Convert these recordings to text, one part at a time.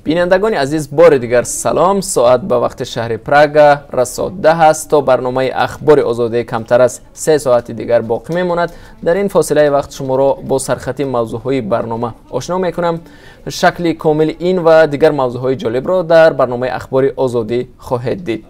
Бинандагони азиз, бори дигар салом. Соат ба вақти шаҳри Прага расо 10 аст. То барномаи Ахбори Озодӣ камтар аз 3 соати дигар боқӣ мемонад. Дар ин фосилаи вақт шуморо бо сархати мавзӯъҳои барнома ошно мекунам. Шакли комили ин ва дигар мавзӯъҳои ҷолибро дар барномаи Ахбори Озодӣ хоҳед дид.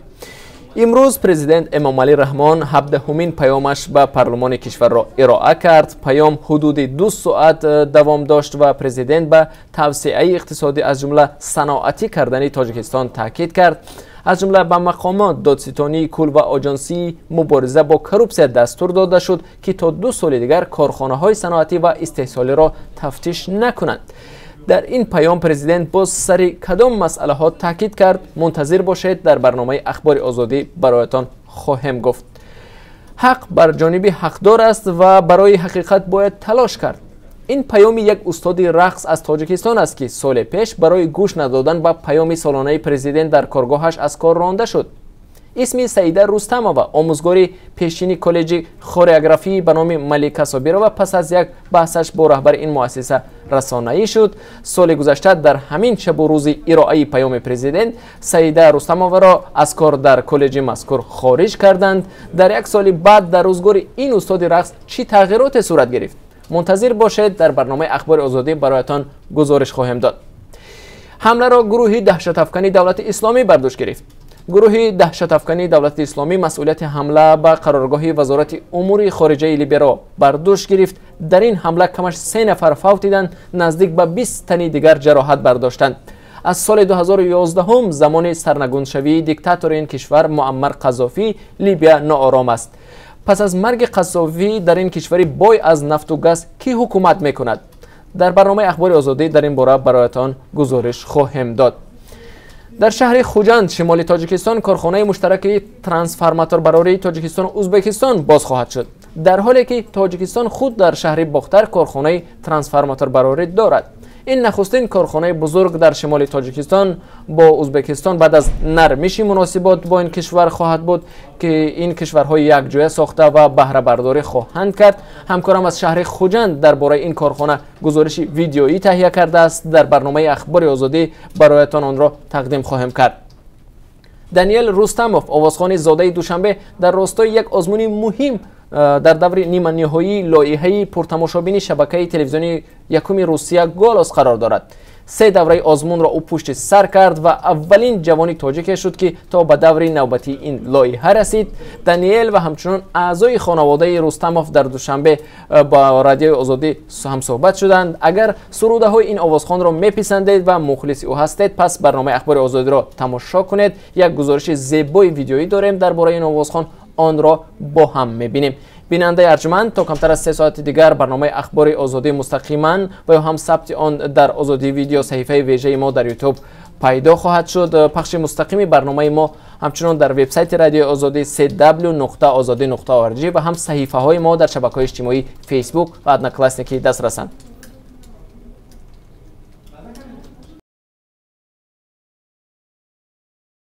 Имрӯз президент Эмомалӣ Раҳмон 17-умин паёмаш ба парлумони кишварро ироа кард. Паём ҳудуди 2 соат давом дошт ва президент ба тавсеаи иқтисодӣ, аз ҷумла саноатӣ кардани Тоҷикистон таъкид кард. Аз ҷумла ба мақомот, додситонии кул ва оҷонсии мубориза бо коррупсия дастур дода шуд, ки то 2 соли дигар корхонаҳои саноатӣ ва истеҳсолиро тафтиш накунанд. Дар ин паём президент боз сари кадом масъалаҳо таъкид кард? Мунтазир бошед, дар барномаи Ахбори Озодӣ бароятон хоҳем гуфт. Ҳақ бар ҷониби ҳақдор аст ва барои ҳақиқат бояд талош кард. Ин паёми як устоди рақс аз Тоҷикистон аст, ки соли пеш барои гӯш надодан ба паёми солонаи президент дар коргоҳаш аз кор ронда шуд. Исми Саида Рустамова, омӯзгори пешини коллеҷи хореографӣ ба номи Малика Собирова, пас аз як баҳсаш бо раҳбари ин муассиса расонаӣ шуд. Соли гузашта дар ҳамин шабу рӯзи ироаи паёми президент Саида Рустамоваро аз кор дар коллеҷи мазкур хориҷ карданд. Дар як соли баъд дар рӯзгори ин устоди рақс чӣ тағйироте сурат гирифт? Мунтазир бошед, дар барномаи Ахбори Озодӣ бароятон гузориш хоҳем дод. Ҳамларо гурӯҳи даҳшатафкани Давлати Исломӣ бар дӯш гирифт. Гурӯҳи даҳшатафкани Давлати Исломӣ масъулияти ҳамла ба қароргоҳи Вазорати умури хориҷаи Либияро бар дӯш гирифт. Дар ин ҳамла камаш 3 нафар фавтиданд, наздик ба 20 тани дигар ҷароҳат бардоштанд. Аз соли 2011, замони сарнагуншавии диктатори ин кишвар Муаммар Қазофӣ, Либия ноором аст. Пас аз марги Қазофӣ дар ин кишвари бой аз нафту газ кӣ ҳукумат мекунад? Дар барномаи Ахбори Озодӣ дар ин бора бароятон гузориш хоҳем дод. Дар шаҳри Хуҷанд, шимоли Тоҷикистон, корхонаи муштараки трансформаторбарории Тоҷикистону Ӯзбекистон боз хоҳад шуд, дар ҳоле ки Тоҷикистон худ дар шаҳри Бохтар корхонаи трансформаторбарорӣ дорад. Ин нахустин корхонаи бузург дар шимоли Тоҷикистон бо Ӯзбекистон баъд аз нармиши муносибот бо ин кишвар хоҳад буд, ки ин кишварҳои якҷоя сохта ва баҳрабардорӣ хоҳанд кард. Ҳамкорам аз шаҳри Хуҷанд дар бораи ин корхона гузориши видеоӣ таҳия кардааст. Дар барномаи Ахбори Озодӣ бароятон онро тақдим хоҳем кард. Даниэл Рустамов, овозхони зодаи Душанбе, дар ростои як озмуни муҳим дар даври ниманиҳоии лоиҳаи пуртамошобини шабакаи телевизионии якуми Русия «Голос» қарор дорад. 3 давраи озмунро ӯ пушти сар кард ва аввалин ҷавони тоҷике шуд, ки то ба даври навбатии ин лоиҳа расид. Даниэл ва ҳамчунон аъзои хонаводаи Рустамов дар Душанбе ба Радиои Озодӣ ҳамсӯҳбат шуданд. Агар сурудаҳои ин овозхонро меписандед ва мухлиси ӯ ҳастед, пас барномаи Ахбори Озодиро тамошо кунед. Як гузориши зебои видеоӣ дорем дар бораи ин овозхон, онро бо ҳам мебинем. Бинандаи арҷманд, то камтар аз 3 соати дигар барномаи Ахбори Озодӣ мустақиман ва ё ҳам сабти он дар Озодӣ Видео, саҳифаи вежаи мо дар Ютуб, пайдо хоҳад шуд. Пахши мустақими барномаи мо ҳамчунон дар вебсайти Радиои Озодӣ cw.ozodi.org ва ҳам саҳифаҳои мо дар шабакаҳои иҷтимоӣ Фейсбук ва Одноклассники дастрасанд.